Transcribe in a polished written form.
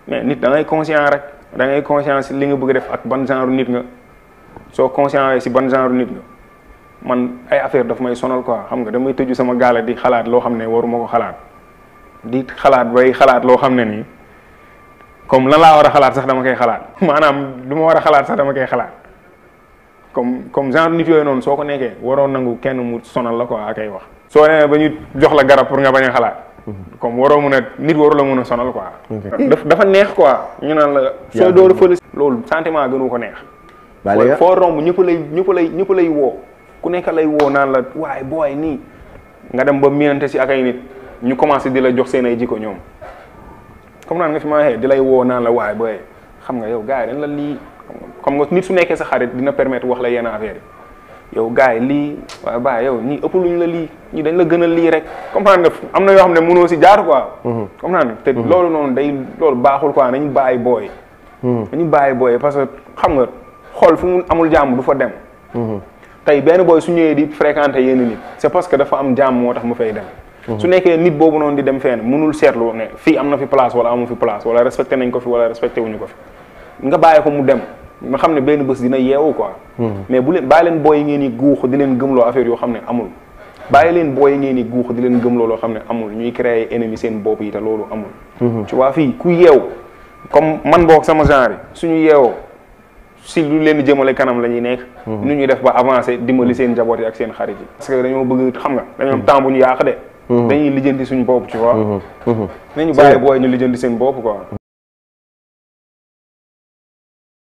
mais nit da ngay conscient rek da ngay conscient si li nga bëgg def ak ban genre nit nga soo conscient si ban genre nit nga man ay affaire daf may sonal quoi xam nga damay tëju sama gaale di xalaat loo xam ne waruma ko xalaat di xalaat bay xalaat loo xam ne nii comme lan laa war a xalaat sax dama koy xalaat maanaam lu ma war a xalaat sax dama koy xalaat comme genre nit yooyu noonu soo ko nekkee waroo nangu kenn mu sonal la quoi ak ay wax soo demee ba ñu jox la garab pour nga bañ a xalaat comme waroo mun a nit waru la mun a sonal quoi dafa neex quoi ñu naan la sooy dooru fële loolu sentiment gënu ko neex foo romb ñëpp lay woo ku nekk lay woo naan la waaye booy nii nga dem ba miinante si ak ay nit ñu commencé di la jox seen ay jikko ñoom comme naan nga fi ma waxee di lay woo naan la waaye booy xam nga yow gars yi dañ la lii xam nga nit su nekkee sa xarit dina permettre wax la yenn affaire yi yow gars yi lii waaye bàyyi yow ñii ëpp luñ la lii ñii dañ la gën a lii rek comprendre nga am na yoo xam ne mënoo si jaar quoi comprendre nga te loolu noonu loolu baaxul quoi nañu bàyyi booy dañu bàyyi booy parce que xam nga xool fu mu amul jàmm du fa dem tey benn booy su ñëwee di fréquenter yenn nit c'est parce que dafa am jàmm moo tax mu fay dem su nekkee nit boobu noonu di dem fenn mënul seetlu ne fii am na fi place wala amu fi place wala respecté nañ ko fi wala respecté wuñu ko fi nga bàyyi ko mu dem nga xam ne benn bés dina yeewu quoi mais bu leen bàyyi leen booy yi ngeen di guux di leen gëmloo affaire yoo xam ne amul bàyyi leen booy yi ngeen di guux di leen gëmloo loo xam ne amul ñuy créer ennemi seen bopp yi te loolu amul tu vois fii ku yeew comme man boog sama genre yi suñu yeewoo si lu leen di jëmale kanam la ñuy nekk nu ñuy def ba avancer dimbali seen njaboot yi ak seen xarit yi parce que dañoo bëgg xam nga dañoo am temps bu ñu yàq de dañuy lijjanti suñu bopp tu vois nañu bàyyi booy ñu lijjanti seen bopp quoi